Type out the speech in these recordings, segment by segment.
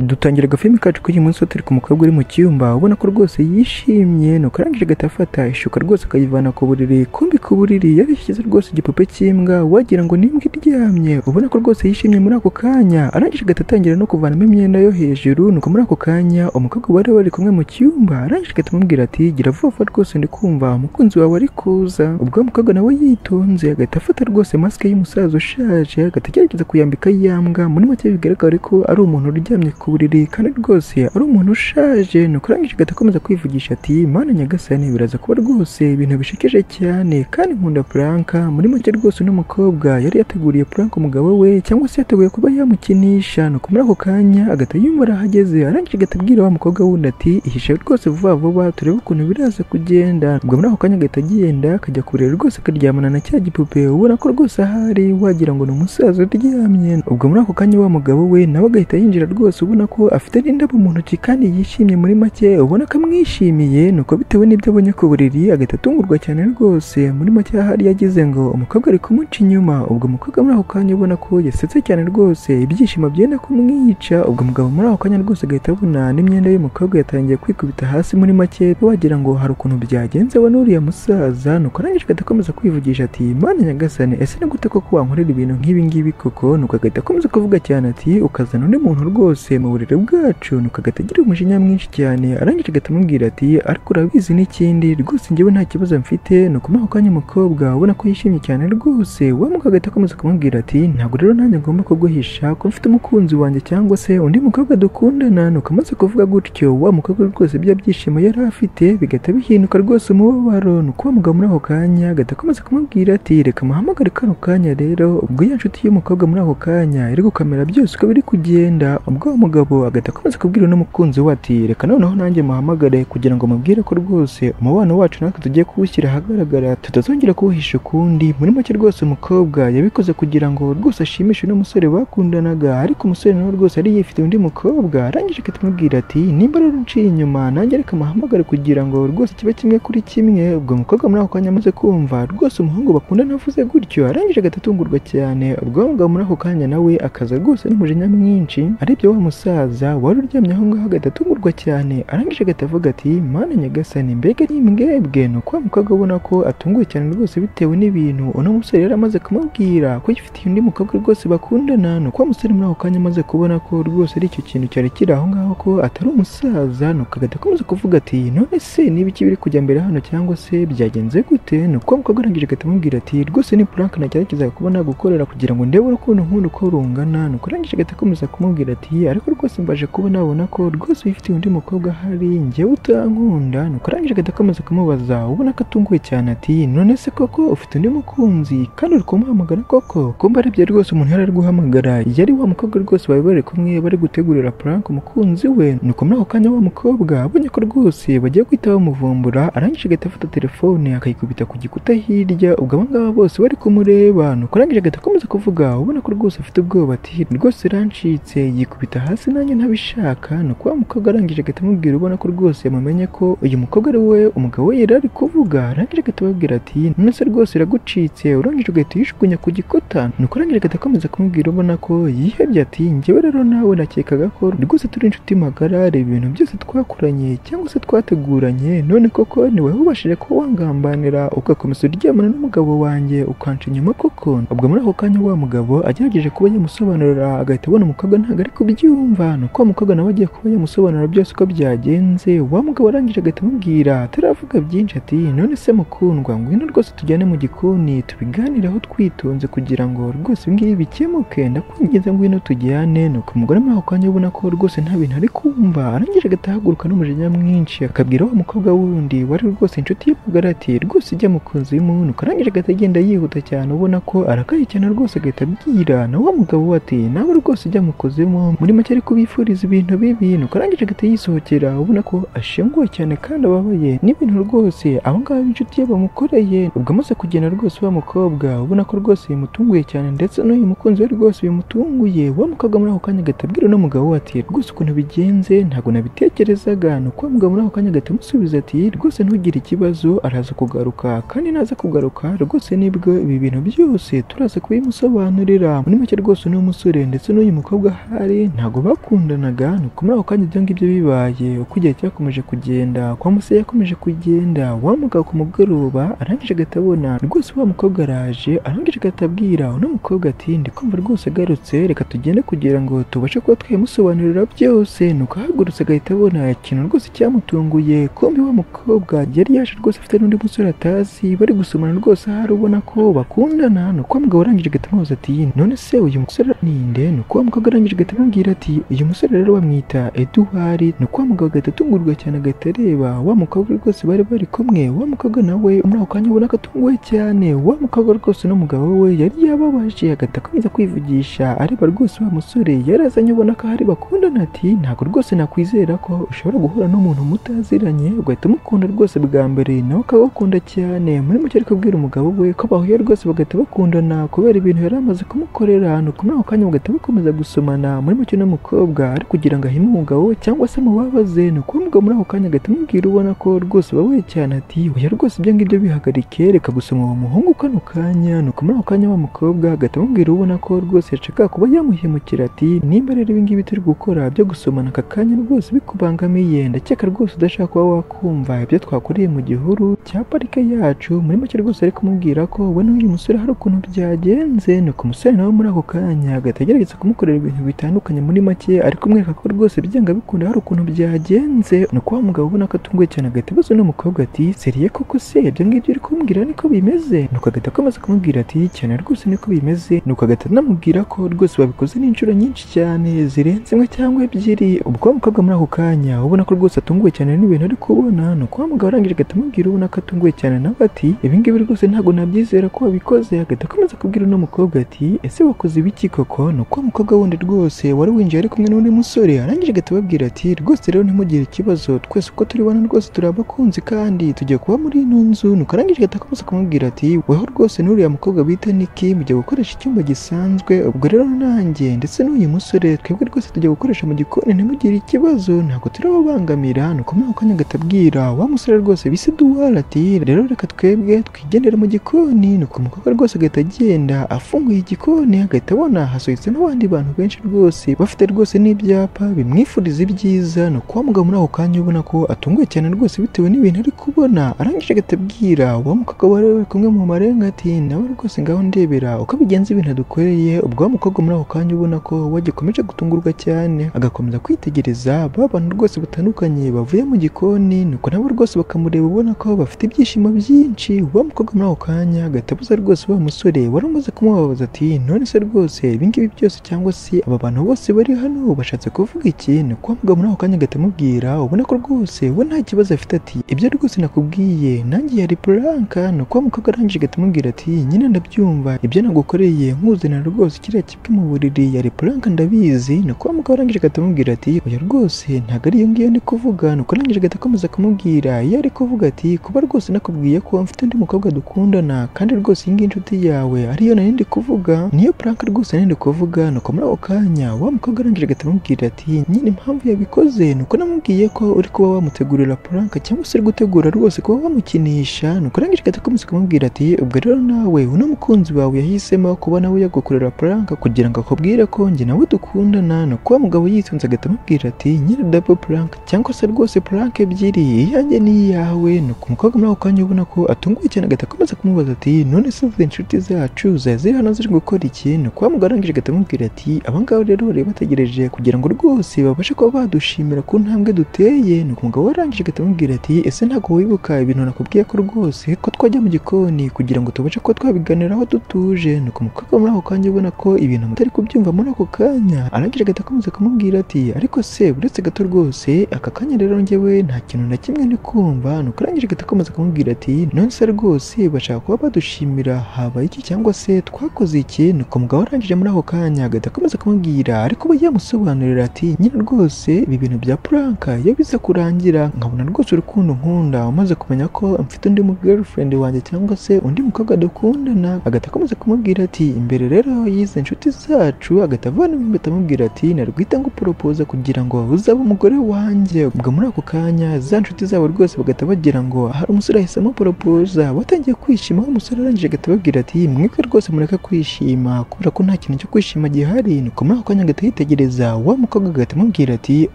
Dutangira agafilimi kacu k'uyu munsi turi ku mukobwa uri mu cyumba, ubona ko rwose yishimye, nuko arangije agahita afata ishuka rwose akayivana ku buriri. Kumbi ku buriri yarishyize rwose igipupe cy'imbwa, wagira ngo ni imbwa iryamye, ubona ko rwose yishimye muri ako kanya. Arangije agahita atangira no kuvanamo imyenda yo hejuru, nuko muri ako kanya umukobwa bari bari kumwe mu cyumba arangije agahita amubwira ati gira vuba vuba rwose ndi kumva umukunzi wawe ari kuza. Ubwo wa mukobwa nawe yitonze agahita afata rwose masike y'umusaza ushaje, agahita agerageza kuyambika ya mbwa. Muri make bigaragara ko ari umuntu uryamye ku buriri kandi rwose ari umuntu ushaje. Nuko arangije agahita akomeza kwivugisha ati Mana nyagasani, biraza kuba rwose ibintu bishekeje cyane kandi nkunda prank. Muri make rwose uno mukobwa yari yateguriye prank umugabo we, cyangwa se yateguye kuba yamukinisha. Nuko muri ako kanya agahita yumva arahageze, arangije agahita abwira wa mukobwa wundi ati ihishe rwose vuba vuba turebe ukuntu biraza kugenda. Ubwo muri ako kanya agahita agenda akajya kureba rwose akaryamana na cya gipupe, ubona ko rwose ahari wagira ngo ni umusaza uryamye. Ubwo muri ako kanya wa mugabo we nawe agahita yinjira rwose, ubona ko afite n'indabo mu ntoki kandi yishimye. Muri make ubona ko amwishimiye, nuko bitewe n'ibyo abonye ku buriri agahita atungurwa cyane rwose. Muri make ahari yagize ngo umukobwa ari kumuca inyuma. Ubwo umukobwa muri ako kanya ubona ko yasetse cyane rwose, ibyishimo byenda kumwica. Ubwo umugabo muri ako kanya rwose agahita abona n'imyenda y'umukobwa yatangiye kwikubita hasi. Muri make wagira ngo hari ukuntu byagenze we n'uriya musaza. Nuko arangije agahita akomeza kwivugisha ati Mana nyagasani, ese ni gute koko wankorera ibintu nk'ibi ngibi koko? Nuko agahita akomeza kuvuga cyane ati ukazana undi muntu rwose mu buriri bwacu. Nuko agahita agira umujinya mwinshi cyane, arangije agahita amubwira ati ariko urabizi n'ikindi rwose njyewe nta kibazo mfite. Nuko muri ako kanya umukobwa ubona ko yishimye cyane rwose, wa mukobwa agahita akomeza kumubwira ati ntabwo rero nanjye ngomba kuguhisha ko mfite umukunzi wanjye cyangwa se undi mukobwa dukundana. Nuko amaze kuvuga gutyo wa mukobwa rwose bya byishimo yari afite bigahita bihinduka rwose umubabaro. Nuko wa mugabo muri ako kanya agahita akomeza kumubwira ati reka muhamagare kano kanya rero. Ubwo ya nshuti y'umukobwa muri ako kanya iri gukamera byose uko biri kugenda. Ubwo wa mugabo agahita akomeza kubwira uno mukunzi we ati reka noneho nanjye muhamagare kugira ngo mubwire ko rwose umubano wacu natwe tugiye kuwushyira ahagaragara, tutazongera kuwuhisha ukundi. Muri make rwose umukobwa yabikoze kugira ngo rwose ashimishe uno musore bakundanaga, ariko umusore nawe rwose yari yifite undi mukobwa. Arangije agahita amubwira ati nimba rero unciye inyuma nanjye reka muhamagare kugira ngo rwose kibe kimwe kuri kimwe. Ubwo umukobwa muri ako kanya amaze kumva rwose umuhungu bakundana avuze gutyo, arangije agahita atungurwa cyane. Ubwo mugabo muri ako kanya nawe akaza rwose n'umujinya mwinshi, arebye wa musaza wari uryamye aho ngaho agahita atungurwa cyane. Arangije agahita avuga ati Mana nyagasani, mbega ni imbwebwe. Nuko wa mukobwa ubona ko atunguwe cyane rwose bitewe n'ibintu uno musore yari amaze kumubwira ko yifitiye undi mukobwa rwose bakundana. Nuko wa musore muri ako kanya amaze kubona ko rwose ari icyo kintu cyari kiri aho ngaho ko atari umusaza, nuko agahita akomeza kuvuga ati none se niba iki biri kujya mbere hano cyangwa se byagenze gute? Nuko wa mukobwa arangije agahita amubwira ati rwose ni prank nageragezaga kuba nagukorera kugira ngo ndebe urukundo nkunda uko rungana. Nuko arangije agahita akomeza kumubwira ati ariko rwose mbaje kuba nabona ko rwose wifitiye undi mukobwa ahari njyewe utankunda. Nuko arangije agahita akomeza kumubaza ubona ko atunguwe cyane ati none se koko ufite undi mukunzi kandi uri kumuhamagara koko? Kumba arebye rwose umuntu yari ari guhamagara yari wa mukobwa rwose bari bari kumwe bari gutegurira prank umukunzi we. Nuko muri ako kanya wa mukobwa abonye ko rwose bagiye guhita bamuvumbura, arangije agahita afata telefone akayikubita ku gikuta hirya. Ubwo aba ngaba bose bari kumureba. Nuko arangije agahita akomeza kuvuga ubona ko rwose afite ubwoba ati rwose rancitse, yikubita hasi nanjye ntabishaka. Nuko wa mukobwa arangije agahita amubwira ubona ko rwose yamumenye ko uyu mukobwa ari we umugabo we yari ari kuvuga. Arangije agahita ababwira ati none se rwose iragucitse, urangije ugahita uyishukunya ku gikuta. Nuko arangije agahita akomeza kumubwira ubona ko yihebye ati njyewe rero nawe nakekaga ko rwose turi inshuti magara, reba ibintu byose twakoranye cyangwa se twateguranye, none koko ni wowe ubashije kuba wangambanira ugakomeza uryamana n'umugabo wanjye ukanca inyuma koko? Ubwo muri ako kanya wa mugabo agerageje kuba yamusobanurira agahita abona umukobwa ntabwo ari kubyumva. Nuko wa mukobwa nawe agiye kuba yamusobanurira byose uko byagenze, wa mugabo arangije agahita amubwira ataravuga byinshi ati none se mukundwa ngwino rwose tujyane mu gikoni tubiganireho twitonze kugira ngo rwose ibi ngibi bikemuke, ndakwinginze ngwino tujyane. Nuko umugore muri ako kanya ubona ko rwose nta bintu ari kumva, arangije agahita ahaguruka n'umujinya mwinshi akabwira wa mukobwa wundi wari rwose inshuti ye magara ati rwose ujya mukunzi w'umuntu. Arangije agahita agenda yihuta cyane ubona ko arakaye cyane rwose, agahita abwira na wa mugabo we ati nawe rwose ujya mukuzimu. Muri make ari kubifuriza ibintu bibi. Nuko arangije agahita yisohokera ubona ko ashenguwe cyane kandi ababaye n'ibintu rwose abo ngabo b'inshuti ye bamukoreye. Ubwo amaze kugenda rwose wa mukobwa ubona ko rwose bimutunguye cyane ndetse n'uyu mukunzi we rwose bimutunguye. Wa mukobwa muri ako kanya agahita abwira uno mugabo we ati rwose ukuntu bigenze ntabwo nabitekerezaga. Nuko wa mugabo muri ako kanya agahita amusubiza ati rwose ntugire ikibazo araza kugaruka kandi naza kugaruka rwose nibwo ibi bintu byose turaza kubimusobanurira. Muri make rwose uno musore ndetse n'uyu mukobwa ahari ntabwo bakundanaga. Nuko muri ako kanya ibyo ngibyo bibaye, uko igihe cyakomeje kugenda kwa musore yakomeje kugenda, wa mugabo ku mugoroba arangije agahita abona rwose wa mukobwa araje, arangije agahita abwira uno mukobwa ati ndi kumva rwose agarutse, reka tugende kugira ngo tubashe kuba twamusobanurira byose. Nuko ahagurutse agahita abona ikintu rwose cyamutunguye, kumbi wa mukobwa yari yaje rwose afite n'undi musore atazi, bari gusomana rwose ahari ubona ko bakundana. Nuko wa mugabo arangije agahita amubaza ati none se uyu musore ninde? Nuko wa mukobwa arangije agahita amubwira ati uyu musore rero bamwita Edouard. Nuko wa mugabo agahita atungurwa cyane, agahita areba wa mukobwa rwose bari bari kumwe, wa mukobwa nawe muri ako kanya ubona ko atunguwe cyane. Wa mukobwa rwose n'umugabo we yari yababaje, agahita akomeza kwivugisha areba rwose wa musore yarazanye ubona ko ahari bakundana, ati ntabwo rwose nakwizera ko ushobora guhura n'umuntu mutaziranye ugahita umukunda rwose bwa mbere nawe akagukunda cyane. Muri make ari kubwira umugabo we ko bahuye rwose bagahita bakundana kubera ibintu yari amaze kumukorera. Nuko muri ako kanya bagahita bakomeza gusomana, muri make n'umukobwa ari kugira ngo ahime umugabo we cyangwa se amubabaze. Nuko umugabo muri ako kanya agahita amubwira ubona ko rwose babaye cyane ati oya rwose ibyo ngibyo bihagarike, reka gusoma uwo muhungu kano kanya. Nuko muri ako kanya wa mukobwa agahita amubwira ubona ko rwose yashakaga kuba yamuhemukira ati nimba rero ibi ngibi turi gukora byo gusomana aka kanya rwose bikubangamiye, ndakeka rwose udashaka kuba wakumva ibyo twakoreye mu gihuru cya parike yacu. Muri make rwose ari kumubwira ko we n'uyu musore hari ukuntu byagenze. Nuko umusore nawe muri ako kanya agahita agerageza kumukorera ibintu bitandukanye, muri make ari kumwereka ko rwose byanga bikunda hari ukuntu byagenze. Nuko wa mugabo ubona ko atunguwe cyane agahita abaza uno mukobwa ati seriye koko se ibyo ngibyo uri kumbwira niko bimeze? Nuko agahita akomeza kumubwira ati cyane rwose niko bimeze. Nuko agahita anamubwira ko rwose babikoze n'inshuro nyinshi cyane zirenze imwe cyangwa ebyiri. Ubwo wa mukobwa muri ako kanya ubona ko rwose atunguwe cyane n'ibintu ari kubona. Nuko wa mugabo arangije agahita amubwira ubona ko atunguwe cyane nawe ati ibi ngibi rwose ntabwo nabyizera ko wabikoze. Agahita akomeza kubwira uno mukobwa ati ese wakoze ibiki koko? Nuko wa mukobwa wundi rwose wari winjiye ari kumwe n'undi musore arangije agahita ababwira ati rwose rero ntimugire ikibazo, twese uko turi bana rwose turi abakunzi kandi tugiye kuba muri ino nzu. Nuko arangije agahita akomeza kumubwira ati weho rwose n'uriya mukobwa bita Niki mujya gukoresha icyumba gisanzwe, ubwo rero nanjye ndetse n'uyu musore twebwe rwose tujya gukoresha mu gikoni, ntimugire ikibazo ntabwo turababangamira. Nuko muri ako kanya agahita abwira wa musore rwose bise Duwara ati rero reka twebwe twigendere mu gikoni. Nuko umukobwa rwose agahita agenda afunguye igikoni, agahita abona hasohotse n'abandi bantu benshi rwose bafite rwose n'ibyapa bimwifuriza ibyiza. Nuko wa mugabo muri ako kanya ubona ko atunguwe cyane rwose bitewe n'ibintu ari kubona, arangije agahita abwira wa mukobwa wari uri kumwe mu marenga ati nawe rwose ngaho ndebera uko bigenze ibintu adukoreye. Ubwo wa mukobwa muri ako kanya ubona ko wagikomeje gutungurwa cyane, agakomeza kwitegereza ba bantu rwose batandukanye bavuye mu gikoni. Nuko nabo rwose bakamureba ubona ko bafite ibyishimo byinshi. Wa mukobwa muri ako kanya agahita abuza rwose wa musore wari umaze kumubabaza ati none se rwose ibi ngibi byose cyangwa se aba bantu bose bari hano bashatse kuvuga iki? Nuko wa mugabo muri ako kanya agahita amubwira ubona ko rwose we nta kibazo afite ati ibyo rwose nakubwiye nanjye yari prank. Nuko wa mukobwa arangije agahita amubwira ati nyine ndabyumva ibyo nagukoreye nkuzanira rwose kiriya kibwe mu buriri yari prank ndabizi. Nuko wa mugabo arangije agahita amubwira ati oya rwose ntabwo ari iyo ngiyo ndi kuvuga. Nuko arangije agahita akomeza kumubwira iyo ari kuvuga ati kuba rwose nakubwiye ko mfite undi mukobwa dukundana kandi rwose iyi ngiyi inshuti yawe ariyo nari ndi kuvuga, niyo prank rwose nari ndi kuvuga. Nuko muri ako kanya wa mukobwa arangije agahita amubwira ati nyine impamvu yabikoze nuko namubwiye ko uri kuba wamutegurira prank cyangwa se uri gutegura rwose kuba wamukinisha. Nuko arangije agahita akomeza kumubwira ati ubwo rero nawe uno mukunzi wawe yahisemo kuba nawe yagukorera prank kugira ngo akubwire ko njye nawe dukundana. Nuko wa mugabo yitonze agahita amubwira ati nyine double prank cyangwa se rwose prank ebyiri, iyanjye n'iyawe. Nuko umukobwa muri ako kanya ubona ko atunguwe cyane agahita akomeza kumubaza ati none se izi inshuti zacu zari ziri hano ziri gukora iki? Nuko wa mugabo arangije agahita amubwira ati aba ngaba rero bari bategereje kugira ngo rwose babashe kuba badushimira ku ntambwe duteye. Nuko umugabo we arangije agahita amubwira ati ese ntabwo wibuka ibintu nakubwiye ko rwose ko twajya mu gikoni kugira ngo tubashe kuba twabiganiraho dutuje? Nuko umukobwa muri ako kanya ubona ko ibintu mutari kubyumva muri ako kanya, arangije agahita akomeza kumubwira ati ariko se uretse gato rwose aka kanya rero njyewe nta kintu na kimwe ndi kumva. Nuko arangije agahita akomeza kumubwira ati none se rwose bashaka kuba badushimira habaye iki cyangwa se twakoze iki? Nuko umugabo arangije muri ako kanya agahita akomeza kumubwira ariko we yamusobanurira ati nyine rwose ibi bintu bya prank iyo biza kurangira nkabona rwose urukundo nkunda umaze kumenya ko mfite undi mu girlfriend wanjye cyangwa se undi mukobwa dukundana. Agahita akomeza kumubwira ati imbere rero y'izi nshuti zacu, agahita avana impeta amubwira ati narwita ngo propose kugira ngo uzabe umugore wanjye. Ubwo muri ako kanya za nshuti zabo rwose bagahita bagira ngo hari umusore ahisemo propose, batangiye kwishima. Umusore arangije agahita ababwira ati mwebwe rwose mureke kwishima kubera ko nta kintu cyo kwishima gihari. Nuko muri ako kanya agahita yitegereza kumwitegereza. Wa mukobwa agahita amubwira ati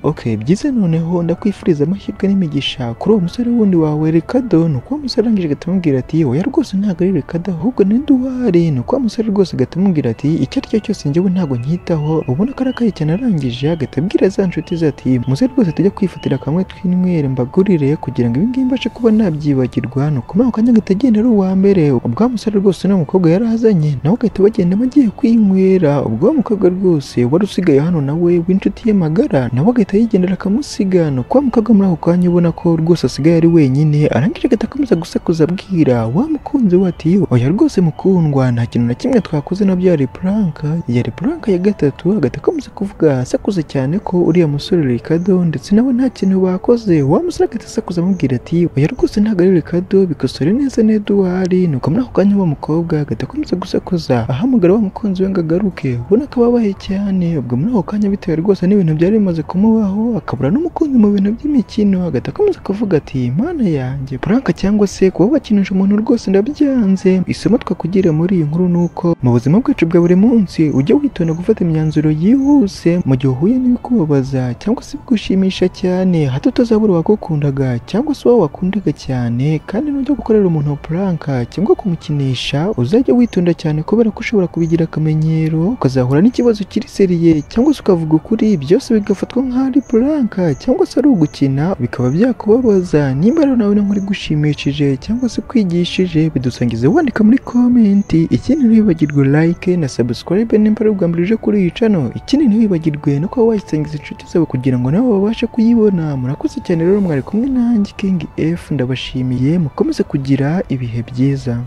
okay byiza, noneho ndakwifuriza amahirwe n'imigisha kuri uwo musore wundi wawe Ricardo. Nuko wa musore arangije agahita amubwira ati oya rwose ntabwo ari Ricardo ahubwo ni Edouard. Nuko wa musore rwose agahita amubwira ati icyo ari cyo cyose njyewe ntabwo nkitaho. Ubona ko arakaye cyane, arangije agahita abwira za nshuti ze ati muze rwose tujya kwifatira kamwe twinywere mbagurire kugira ngo ibi ngibi mbashe kuba nabyibagirwa. Nuko muri ako kanya agahita agenda ari uwa mbere. Ubwo wa musore rwose n'umukobwa yari azanye nawe agahita bagendamo agiye kwinywera. Ubwo wa mukobwa rwose wari usigaye hano nawe w'inshuti ye magara nawe agahita yigendera akamusiga. Nuko wa mukobwa muri ako kanya ubona ko rwose asigaye ari wenyine, arangije agahita akomeza gusakuza abwira wa mukunzi we ati oya rwose mukundwa, nta kintu na kimwe twakoze nabyo yari prank. Yari prank ya gatatu. Agahita akomeza kuvuga asakuza cyane ko uriya musore Ricardo ndetse nawe nta kintu bakoze. Wa musore agahita asakuza amubwira ati oya rwose ntabwo ari Ricardo, bikosore neza ni Edouard. Nuko muri ako kanya wa mukobwa agahita akomeza gusakuza ahamagara wa mukunzi we ngo agaruke, ubona ko ababaye cyane. Ubwo muri ako kanya bitewe rwose n'ibintu byari bimaze kumubaho akabura n'umukunzi mu bintu by'imikino, agahita akomeza kuvuga ati mana yanjye, prank cyangwa se kuba wakinisha umuntu rwose ndabyanze. Isomo twakugira muri iyi nkuru ni uko mu buzima bwacu bwa buri munsi ujya witonda gufata imyanzuro yihuse mu gihe uhuye n'ibikubabaza cyangwa se bigushimisha cyane, hato utazabura uwagukundaga cyangwa se uwo wakundaga cyane. Kandi nujya gukorera umuntu prank cyangwa kumukinisha uzajya witonda cyane kubera ko ushobora kubigira akamenyero ukazahura n'ikibazo kiri seriye cyangwa se ukavuga ukuri byose bigafatwa nk'aho ari prank cyangwa se ari ugukina bikaba byakubabaza. Nimba rero nawe inkuru igushimishije cyangwa se kwigishije bidusangize wandika muri comment. Ikindi ntiwibagirwe like na subscribe nimba ari ubwa mbere uje kuri iyi channel. Ikindi ntiwibagirwe no kuba wayisangiza inshuti zawe kugira ngo nabo babashe kuyibona. Murakoze cyane rero, mwari kumwe nanjye King F, ndabashimiye, mukomeze kugira ibihe byiza.